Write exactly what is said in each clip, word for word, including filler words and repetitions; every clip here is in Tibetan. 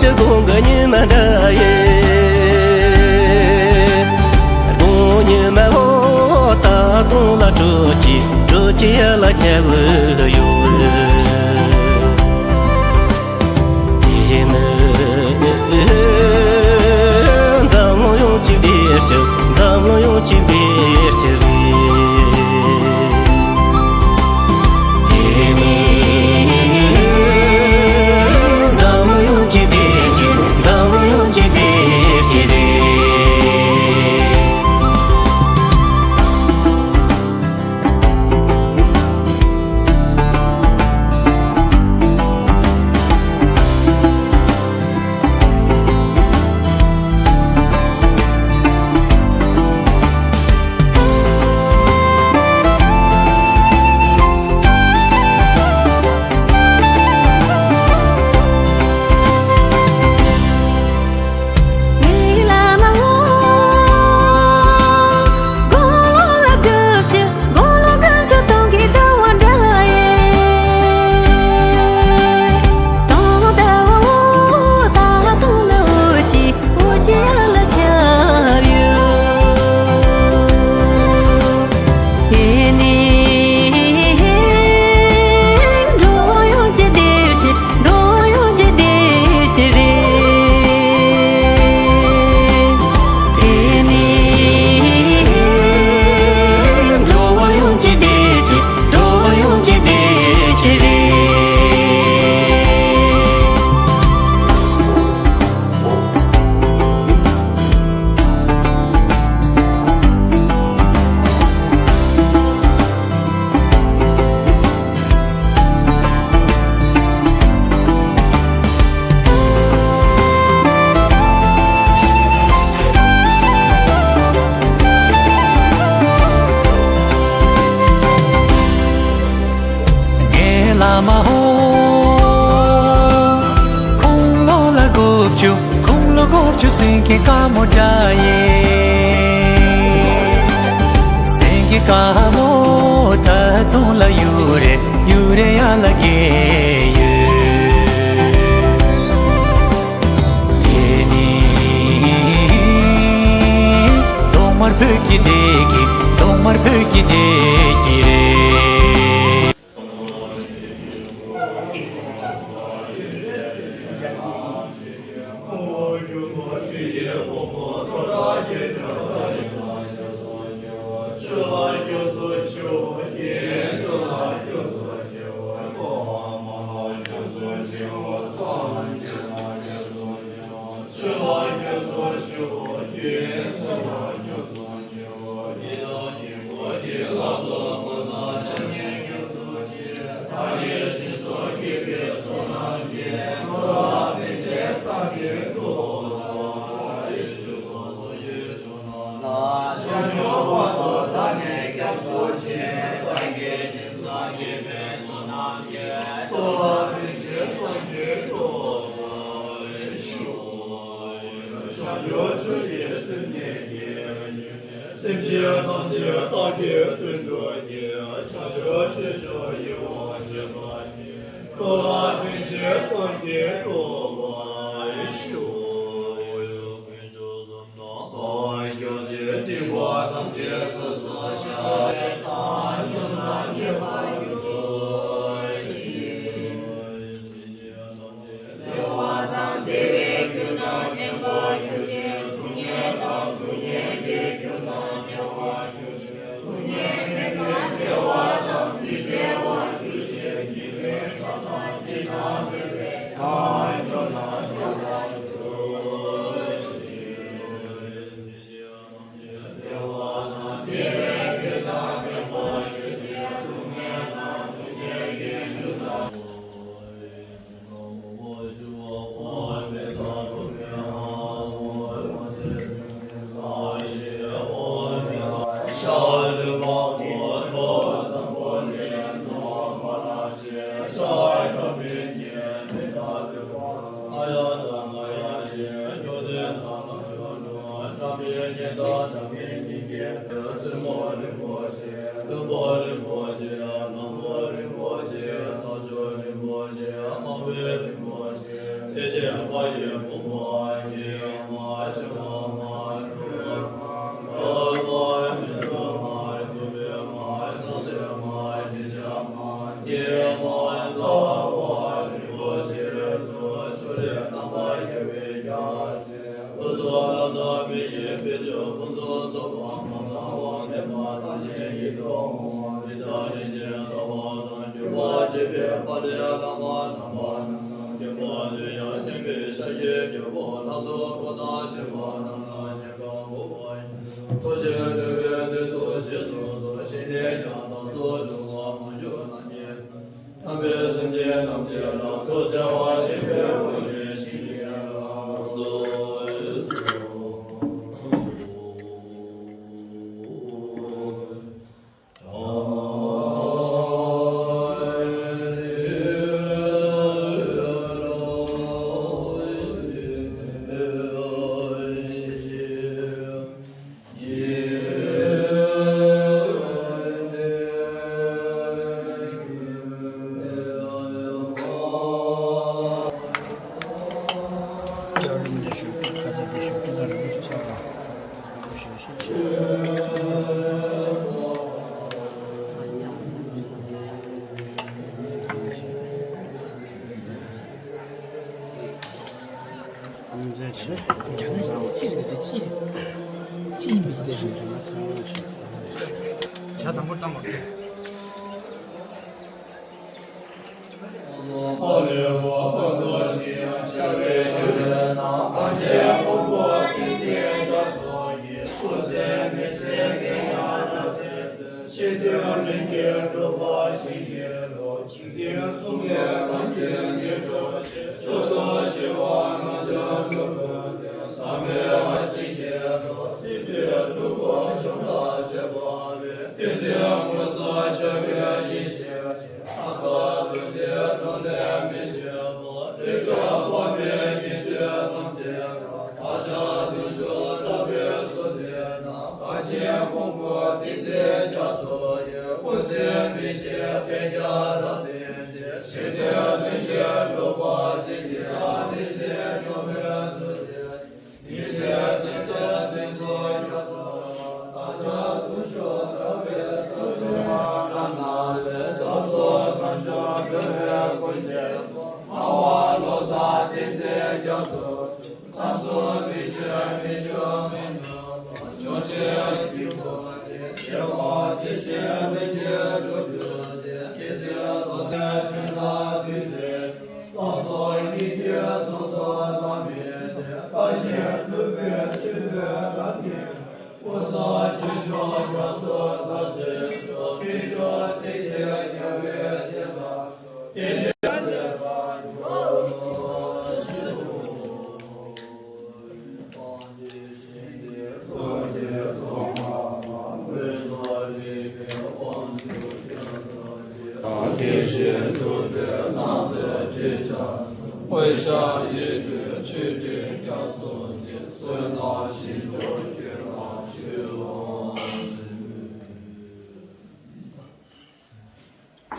ཅི་དགོང་གི་ཉི་མ་འདྲ་ཡི། དགོང་ཉི་མ་འོ་ད་དུང་ལ་དྲོ་སྐྱིད་དྲོ་སྐྱིད་ཡ་ལ་ཁྱབ་ཡོད། དེ་ནི་འཛམ་གླིང་ཡོངས་ཀྱི་བདེ་སྐྱིད། འཛམ་གླིང་ཡོངས་ཀྱི་བདེ་སྐྱིད་རེད། དེ་ནི་འཛམ་གླིང་ཡོངས་ཀྱི་བདེ་སྐྱིད། འཛམ་གླིང་ཡོངས་ཀྱི་བདེ་སྐྱིད་རེད། ངའི་བླ་མ་ཧོ། ཁོང་ལོ་ལ་དགུ་བཅུ། ཁོང་ལོ་དགུ་བཅུ་སེང་གེ་དཀར་མོ་འདྲ་ཡི། སེང་གེ་དཀར་མོ་ད་དུང་ལ་གཡུ་རལ་གཡུ་རལ་ཡར་ལ་རྒྱས་ཡོད། དེ་ནི་ཐོག་མར་བོད་ཀྱི་བདེ་སྐྱིད། ཐོག་མར་བོད་ཀྱི་བདེ་སྐྱིད་རེད། བྱང་ཆུབ་ཆོས་ཀྱི་སེམས་བསྐྱེད་ཀྱིས། སེམས་ཅན་ཐམས་ཅད་བདག་གིས་མཐུན་དུ་བསྐྱེད། བྱང་ཆུབ་སྤྱོད་བྱ་ཡིད་འོང་བྱེད་པ་ཉིད། འགྲོ་ལ་ཕན་ཕྱིར་སངས་རྒྱས་འགྲུབ་པར་ཤོག། ཀུན་སྤྱོད་བསམ་དང་བག་ཡོད་ཅིང་སྡིག་པ་ཐམས་ཅད་སོ་སོར་བཤགས། དང་སྨྱུང་གནས་ཉེས་པ་ཡོངས་སུ་གྲོལ་ཅིང་། རྒྱ་ནག་ཅི་རེད་དེ་ཅི་ཅི་ཡིན་པའི་ཟེར་བཞིན་དུ་ང་ཚོ་ཡོང་ཞིག་བྱ་དང་པོར་བཏང་བར།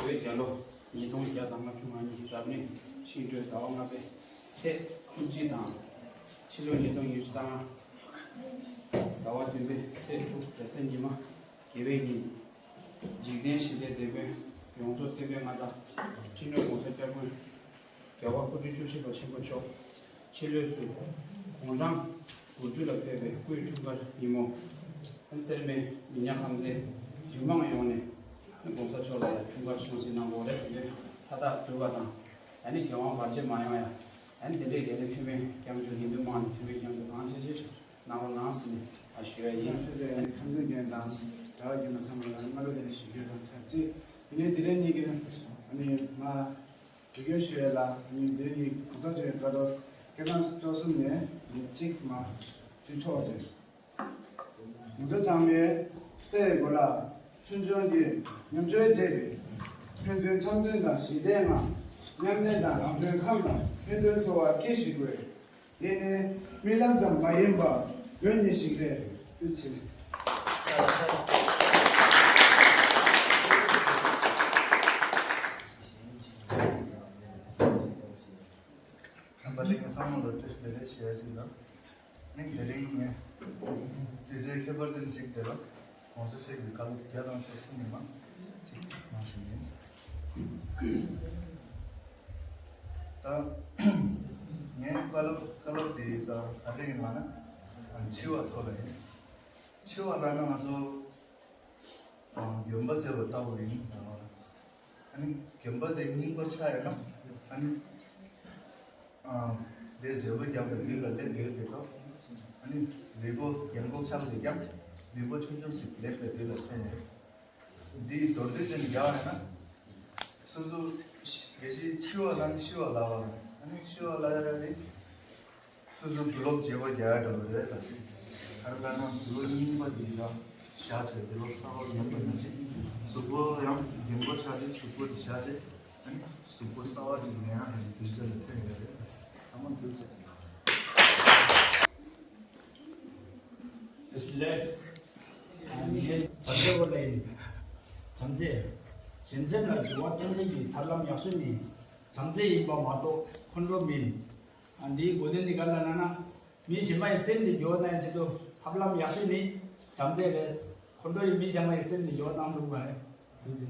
བོད་རྒྱལ་ལོ་ཉིས་སྟོང་བརྒྱ་དང་ལྔ་བཅུ་ང་གཉིས་རབ་གནས་ཤིང་སྦྲུལ་ཟླ་བ་ལྔ་པའི་ཚེས་ཁུ་བྱུག་དང་། ཕྱི་ལོ་ཉིས་སྟོང་ཉི་ཤུ་རྩ་ལྔ་ཟླ་བ་བདུན་པའི་ཚེས་དྲུག་རེས་གཟའ་ཉི་མ། དགེ་བའི་ཉིན། འཇིག་རྟེན་ཞི་བདེའི་དེད་དཔོན་ཡོངས་རྫོགས་བསྟན་པའི་མངའ་བདག་སྤྱི་ནོར་༸གོང་ས་༸སྐྱབས་མགོན་རྒྱལ་བ་སྐུ་ཕྲེང་བཅུ་བཞི་པ་ཆེན་པོ་མཆོག་ཕྱི་ལོགས་སུ་དགུང་གྲངས་དགུ་བཅུ་ལ་ཕེབས་པའི་སྐུའི་འཁྲུངས་སྐར་ཉིན་མོ། ཨན་སེར་སྨད་མི་ཉག་ཁང་རྩེ་རྒྱུད་མང་ཡོངས་ནས་༸གོང་ས་མཆོག་ལ་ཡང་འཁྲུངས་སྐར་སྲུང་བརྩི་གནང་དགོས་རེད། དེ་འདྲའི་མཐའ་དག་གྲུབ་པ་དང་། ཨ་ནི་རྒྱལ་དབང་བར་ཆད་མ་ཡོང་ཡ། ཨ་ནི་དེ་འདྲའི་དགེ་ལེགས་ཕན་པའི་སྐྱབས་འཇུག་ཡིན་དུས་དམངས་ནས་ཕན་པའི་སྐྱབས་འཇུག་གང་ཆེ་ཆེ་གནང་རོགས་གནང་ཟེར་ནས་ཨ་ཞུ་ཡ་ཡིན། ཨ་ནི་ཁམས་ཚན་རྒན་དང་གྲྭ་བ་རྒན་དང་ཚང་མ་ལ་སྔ་དྲོ་ལྷན་ཞུ་རྒྱུ་དང་ཆབས་ཅིག་དེ་ནས་དེ་རིང་ཉིད་ཀྱི་ཨ་ནི་མ། དུས་རྒྱུན་ཞུ་ཡས་ལ་ཉིན་འདིར་ཉིད་གོང་ས་མཆོག་གི་བཀའ་ཐོག་སྐལ་བཟང་སྤྲོ་གསུམ་ནས་ཉིན་གཅིག་མ་ཞུ་ཆོག་ཅིང་། ང་ཚོ་ཚང་མའི་སའི་གོ་ལ་ཆུང་ཆུང་གི་ཉམ་ཆུང་བྱས་པའི་ཕན་ཚུན་འཆམ་མཐུན་དང་ཞི་བདེའི་ངང་མཉམ་གནས་དང་རང་དོན་ཁམས་དང་ཕན་དོན་འཚོ་བ་སྐྱེལ་ཞིག་དགོས། དེ་ནི་རྨི་ལམ་ཙམ་མ་ཡིན་པར་དོན་གཉེར་ཞིག་རེད། ཐུགས་རྗེ་ཆེ། ལ་བཀྲ་ཤིས་བདེ་ལེགས་ཞུ་ཡ་ཞིག་དང་། ནི་དེ་རིང་ངས་དེ་ཚོའི་ཁྱད་པར་ཅན་ཞིག་དེ་ལ་གོང་ས་མཆོག་གི་བཀའ་སློབ་བརྒྱ་དང་ཞེ་གསུམ་ནས་མང་ཅིག་གནང་བཞིན་ཡིན། ད་ངའི་བཀའ་སློབ་བཀའ་སློབ་དེ་ད་ག་རེ་ཡིན་ལབ་ན། འཆི་བ་ཐོག་ལ་ཡིན། འཆི་བ་ལབ་ན་ང་ཚོ་དགོན་པ་བྱས་པ་ལྟ་བུ་ཡིན། ཨ་ནི་དགོན་པ་དེ་རྙིང་པ་ཆགས་ཡོད་ན། ཨ་ནི་དེ་བརྗེ་པོ་རྒྱབ་པའི་ལུས་ལ་སླེབས་ཡོད་དེ་ཚོ། ཨ་ནི་ལུས་པོ་རྒན་གོག་ཆགས་ཀྱི་ཀྱང་ལུས་པོ་ཆུང་ཆུང་ཞིག་སླེབས་པའི་དུས་ལ་ཕན་ཡོད། འདིའི་མདོར་བསྡུས་ཅན་རྒྱག་ཡོད་ན། སོ་སོ་གལ་སྲིད་འཆི་བ་ལ་ནི་ཤི་བ་ལབ་པ་ལ། ཨ་ནི་ཤི་བ་ལབ་ཡ་རེད། སོ་སོ་དུག་ལོག་བརྗེ་པོ་རྒྱག་ཡ་འདྲ་བོ་རེད་ད། ག་རེ་ལབ་ན་དུག་ལོག་རྙིང་པ་དེ་ཡིན་ན་བཞག་བྱས་དུག་ལོག་གསར་པ་ལེན་པ་ནང་བཞིན་གཟུགས་པོ་ཡང་རྒན་པོ་ཆགས་ཏེ་གཟུགས་པོ་དེ་བཞག་བྱས། ཨ་ནི་གཟུགས་པོ་གསར་པ་ཅིག་ལེན་ཡ་ཧ་ཅང་དུས་ཚོད་ལ་ཕན་ཡོད་རེད། ཚང་མ་དུས་ཚོད། བྱམས་བརྩེ། བྱམས་བརྩེ་བྱམས་བརྩེ་ལ་འགྱུར་བ་གཏོང་ཐབས་ཀྱི་ཐབས་ལམ་ཡག་ཤོས་ནི་བྱམས་བརྩེ་ཡིན་པ་མ་གཏོགས་ཁོང་ཁྲོ་མིན། ཨ། འདིའི་གོ་དོན་ནི་ག་རེ་ལབ་ན། མི་གཞན་པ་ཡི་སེམས་དེ་འགྱུར་བ་གཏོང་ཆེད་དུ་ཐབས་ལམ་ཡག་ཤོས་ནི་བྱམས་བརྩེ་རེད། ཁོང་ཁྲོ་ཡིས་མི་གཞན་པ་ཡི་སེམས་དེ་འགྱུར་བ་གཏོང་ཐུབ་པ་རེད། ཐུགས་རྗེ་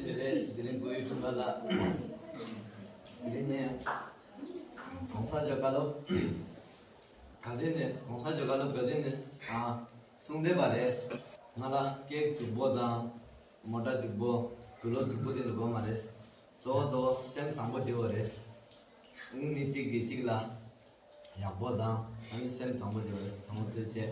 ཆེ། དེ་རིང་དེ་རིང་གོ་ཡུལ་ཁྲིམས་ཁང་ལ། དེ་རིང་ནས་གོང་ས་མཆོག་བཀའ་སློབ་ག་དུས་ནས་གོང་ས་མཆོག་བཀའ་སློབ་ག་དུས་ནས་ཨ་གསུང་བསྡད་པ་རེད། ང་ལ་སྐད་རྫིག་པོ་དང་མོ་ཊ་རྫིག་པོ་དུག་ལོག་རྫིག་པོ་དེ་འདྲ་དགོས་མ་རེད། གཙོ་བོ་གཙོ་བོ་སེམས་བཟང་པོ་དེ་བོ་རེད། ཨང་། མི་གཅིག་གིས་གཅིག་ལ་ཡག་པོ་དང་ཨ་ནི་སེམས་བཟང་པོ་དེ་བོ་རེད། ཚང་མ་ཐུགས་རྗེ་ཆེ།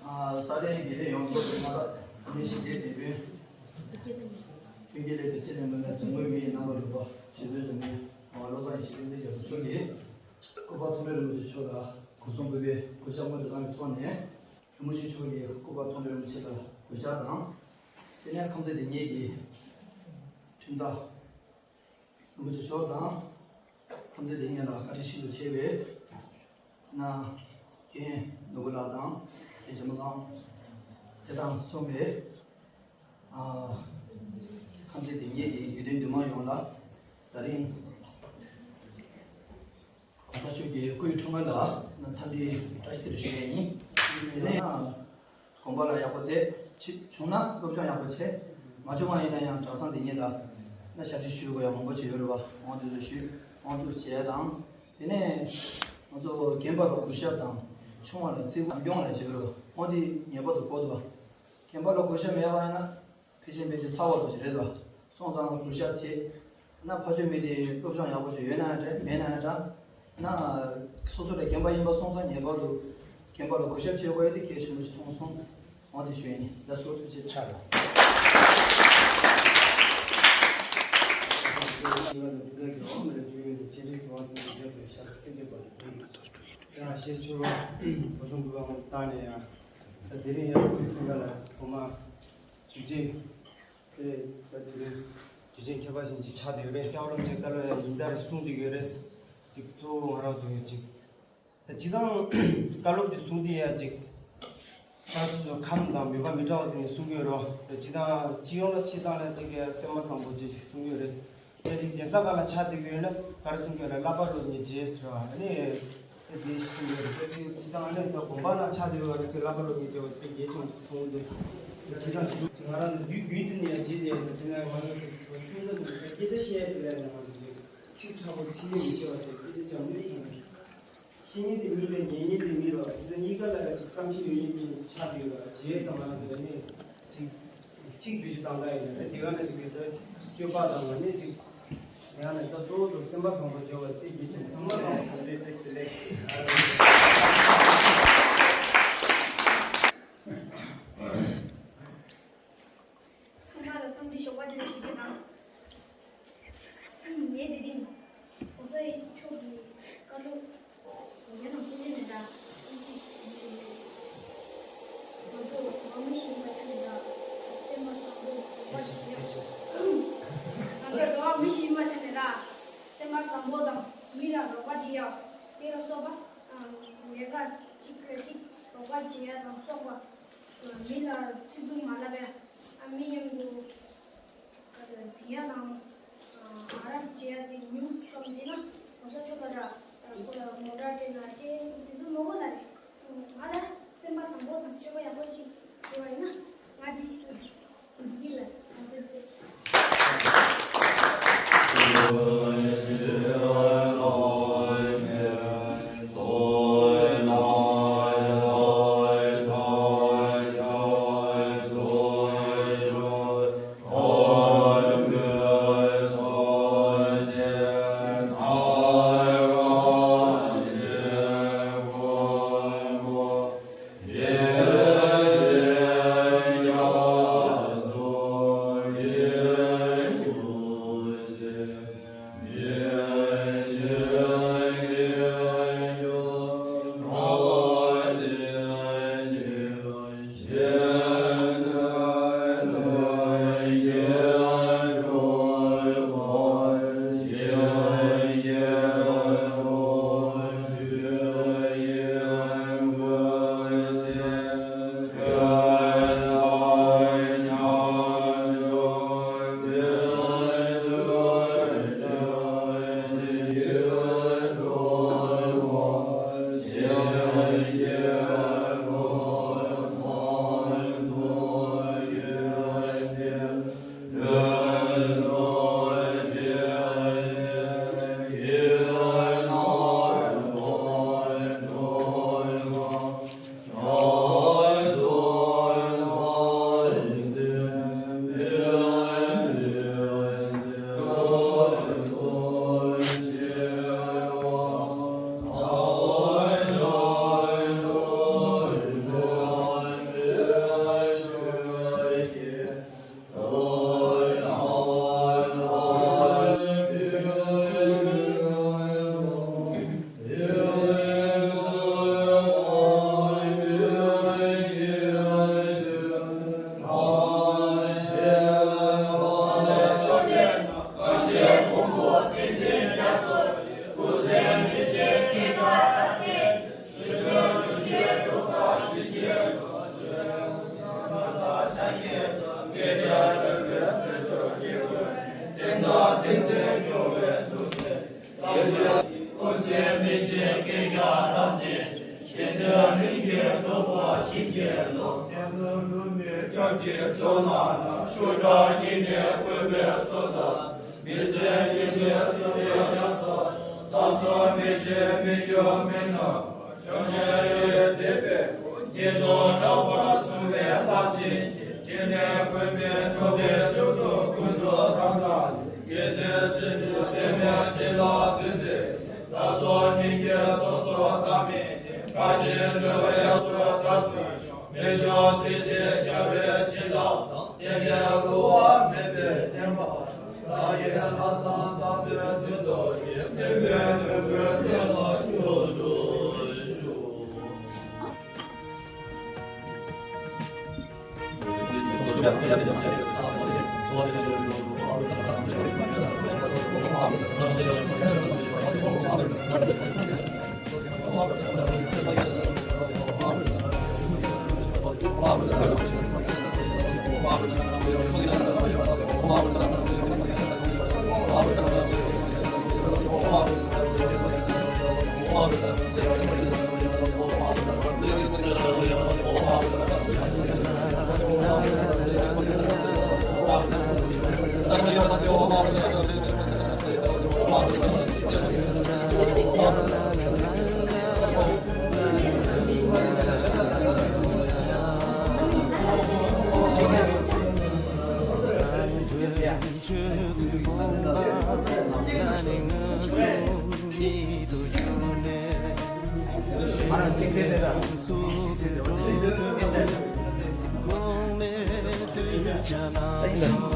ཨ། ས་གནས་དགེ་ལས་ཡོངས་རྫོགས་ཀྱི་མ་དག་ས་གནས་ཞི་བདེའི་དེད་དཔོན། ཐོན་སྐྱེད་ལས་དོན་ཚད་ལྡན་མི་སྣ་འཇམ་མགོན་མི་ཡི་རྣམ་པར་རིག་པ་ཆེད་མཛད་འཇམ་མགོན་བློ་བཟང་ཡེ་ཤེས་བསྟན་འཛིན་རྒྱ་མཚོ་མཆོག་གིས་སྐུ་པར་ཐོགས་མེད་རིན་པོ་ཆེ་མཆོག་ལ་སྒོ་གསུམ་གུས་པས་གུས་ཕྱག་སྔོན་དུ་བཏང་བའི་ཐོག་ནས། རིན་པོ་ཆེ་མཆོག་གིས་སྐུ་པར་ཐོགས་མེད་རིན་པོ་ཆེ་ལ་གུས་ཕྱག་དང་། དེ་ནས་ཁམས་ཚན་དེ་ཉིད་ཀྱི་ཁྲིམས་བདག་རིན་པོ་ཆེ་མཆོག་དང་། ཁམས་ཚན་དེ་ཉིད་ལ་བཀའ་དྲིན་ཤིན་ཏུ་ཆེ་བའི་ན་རྒན་ནོར་བུ་ལགས་དང་། རྒན་ཆེན་མོ་ཚང་། དེ་དང་མཚུངས་པའི་ཨ། ཁམས་ཚན་དེ་ཉིད་ཀྱི་དགེ་འདུན་འདུས་མང་ཡོངས་ལ་དེ་རིང་གོང་ས་མཆོག་གི་སྐུའི་འཁྲུངས་སྐར་ལ་འཚམས་འདྲིའི་བཀྲ་ཤིས་བདེ་ལེགས་ཞུ་ཡས་ཡིན། དེ་ནས་དགོན་པ་ལ་ཡག་པོ་བསྡད་ཅིག་བྱུང་ན་སློབ་སྦྱོང་ཡག་པོ་བྱས། མ་བྱུང་བ་ཡིན་ན་ཡང་གྲྭ་ཚང་འདི་ཉིད་ལ་ན་ཞབས་ཕྱི་ཞུ་དགོས་ཡག་མང་པོ་ཅིག་ཡོད་རེད་བ། འོང་དུས་སུ་ཞུ། འོང་དུས་བྱས་དང་། དེ་ནས་ང་ཚོ་རྒན་པ་ལ་གུས་ཞབས་དང་། ཆུང་བ་ལ་བརྩི་བཀུར་སྐྱོང་ལ་བྱེད་རོགས། འོང་དེ་ངེས་པར་དུ་དགོས་འདུག་བ། རྒན་པ་ལ་གུས་ཞབས་མེད་པ་ཡིན་ན། ཕལ་ཆེར་ཕལ་ཆེར་ཚ་བ་རུ་ཞིག་རེད་དོ། སོང་ཙང་གུས་ཞབས་བྱེད། ན་ཕ་ཆོས་མི་དེ་སློབ་སྦྱོང་ཡག་པོ་ཞིག་ཡོད་ན་འདྲ་མེད་ན་འདྲ། ན་སོ་སོ་ལ་རྒན་པ་ཡིན་པ་སོང་ཙང་ངེས་པར་དུ་རྒན་པ་ལ་གུས་ཞབས་བྱེད་དགོས་ཡ་དེ་གལ་ཆེན་པོ་ཞིག་མཐོང་སོང་། འོ་དེ་ཞུ་ཡིན། ད་སོ་ཐུགས་རྗེ་ཆེ། ཡང་ཞེས་ཆོས་པ་བོ་ཆུང་བུ་བ་བཏང་ནས་ཡང་ད་དེ་རིང་ཡང་ཁུལ་ཁུལ་ལ་ཐོག་མ་ཞུ་རྗེས། དེ་ལྟར་དུས་དུས་ཆེན་ཁྱད་པར་ཅན་ཅིག་ཆགས་བསྡད་ཡོད་པས། སྐྱབས་རོགས་ཅན་བཀའ་སློབ་ཡང་ཉིན་ལྟར་གསུང་བསྡད་ཡོད་རེད། ཅིག་གཙོ་བོ་ང་རང་ཚོ་ཡོད་ཅིག་ད་སྤྱི་བཏང་བཀའ་སློབ་དེ་གསུང་དུས་ཡང་ཅིག་ད་སོ་སོ་ཁམས་དང་མོས་པ་མི་འདྲ་བ་དེ་ནས་གསུང་གི་ཡོད་རོ། ད་སྤྱི་བཏང་སྤྱི་ཡོངས་ལ་ཕྱེ་སྟངས་ལ་ཅིག་སེམས་པ་བཟང་པོ་ཅིག་གསུང་གི་ཡོད་རེད། ད་ཅིག་གདན་ས་ཁག་ལ་ཆགས་བསྡད་ཀྱི་ཡོད་ན་ག་རེ་གསུང་གི་ཡོད་ལ་བསླབ་པ་སློབ་གཉེར་བྱེད་ཟེར་བ་ཨ་ནི། དེ་དེ་ཞིག་ཡོད་རེད། དེ་དེ་སྤྱི་བཏང་ཨ་ནི་ད་དགོན་པ་ནང་ཆགས་བསྡད་པ་རེད། ཚེ་བསླབ་པ་སློབ་གཉེར་བྱས་པ་དེ་གལ་ཆེན་པོ་མཐོང་གི་འདུག་དེ་སྤྱི་བཏང་ཞུ་ང་རང་ཚོ་དུས་རྒྱུན་དུ་ནས་བྱེད་དེ་དེ་ནས་ང་ཚོ་ཆུང་ས་ཚོ་སྐད་ཆ་བཤད་ཡ་ཅིག་ལས་ནས་ང་ཚོ་དེ་ཚིག་ཁྲ་བོ་ཚིག་ལས་མི་ཤེས་པ་དེ་སྐད་ཆ་ཅང་མི་ཐོན་ནས། ཤེས་ཉེན་དེ་མི་ལས་ཉན་ཉེན་དེ་མི་ལ་ཅི་ལ་གཉིས་ཀ་ལ་ཡ་ཅིག་བསམ་ཤེས་ཡོད་ཉེན་ཅན་ཅིག་ཆགས་ཡོད་ལ་བྱས་ཙང་ང་རང་ཚོ་ནས་ཅིག་ཚིག་བེད་སྤྱོད་བཏང་ག་ཡིན་ན་དེ་ག་ནས་ཅིག་གི་སྤྱོད་པ་དང་ང་ནས་ཅིག་ཡང་ན་ད་གཙོ་བོ་ཚོ་སེམས་པ་བཟང་པོ་བྱེད་པ་དེ་རྒྱུ་ཅན་ཚང་མ་བཟང་པོ་བཟང་པོའི་རྩེ་དེ་ལས། ཚང་མ་ལ་འཚམས་འདྲི་ཞོགས་པ་བདེ་ལེགས་ཞུ་རྒྱུ་དང་། ངས་དེ་རིང་གོང་ས་མཆོག་གི་བཀའ་སློབ་ཡང་ན་ཕུལ་ཡོད་མེད་ད། ང་ཚོ་འགྲོ་བ་མི་ཞིག་ཡིན་པ་ཆ་ནས་ད་སེམས་པ་བཟང་པོ་རོགས་པ་བྱེད་ཡག་ང་ཚོ་འགྲོ་བ་མི་ཞིག་ཡིན་པ་ཆ་ནས་ད་སེམས་པ་བཟང་པོ་དང་མི་ལ་རོགས་པ་བྱེད་ཡག་དེ་ལ་སོགས་པ། གཅིག་དོགས་པ་བྱེད་ཡ་དང་སོགས་པ། མི་ལ་ཚིག་རྩུབ་མ་ལབ་ཡ། ཨ་མི་མཉམ་དུ་འཛིང་ཡ་དང་། ཨ་རབ་བྱེད་ཡ་དེ་ཉུང་ཙམ་བྱས་ན་གོང་ས་མཆོག་ལ་ར་ཁོ་ལ་ངོ་ར་སྤྲད་ན་སྤྲད་དེ་ཚོ་མང་པོ་ལ་རེད། ང་ལ་སེམས་པ་བཟང་པོ་དང་སྤྱོད་པ་ཡག་པོ་ཞིག་ཡོད་པ་ཡིན་ན་ང་འདི་ཅིག་འདི་ལ་ང་འདི་ཚེ། མི་ཚེ་ཉིན་མཚན་སུ་ཡང་ཡང་སོ། ས་སོ་མི་ཤེས་མི་སྐྱོ་མི་ནོར། བྱང་ཆེན་ཡོད་ཚེ་པའི་ཉིན་དུ་གྲགས་པ་སྲུང་བའི་རླབས་ཆེན་གྱི། དྲིན་ལས་གུས་པའི་ནོར་བུའི་མཆོག་ཏུ་ཀུན་ཏུ་དམ་ལ། དགེ་ཚུལ་སྲིད་ཞུ་དེ་མེད་ཕྱི་ལ་འདུས་ཚེ། ད་སོ་སྙིང་གི་སོ་སོ་ད་མེད་ཅིང་། བཀའ་བཞིན་འགྲོ་བའི་སོ་ད་སོན་ཤོག་མི་འབྱུང་སྲིད་ཞིའི་རྒྱལ་བའི་བྱིན་རླབས་དང་། བསྟན་པའི་བསླུ་བ་མེད་པའི་བསྟན་པ། ལྷ་ཡི་ལྷ་བསངས་དམ་པའི་དུས་ཐོག་གི། བསྟན་པའི་དུས་འཁོར་བསྟན་ལ་འགྱུར་དུ་གྱུར།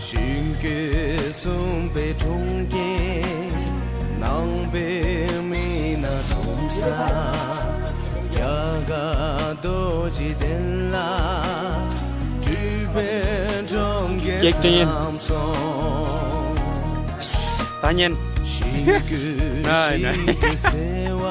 ཞིང་གི་གསུངས་པའི་འཁྲུངས་རྐྱེན། ནང་པའི་མི་སྣ་གསུམ་ས། རྒྱ་གར་རྡོ་རྗེ་གདན་ལ། སྤྲུལ་པའི་འཁྲུངས་རྐྱེན་ཀེག་ཀྲིན། བསམ་སོང་། ད་ཉན། ཞིང་གི་ཞིང་གི་ཚེ་བ།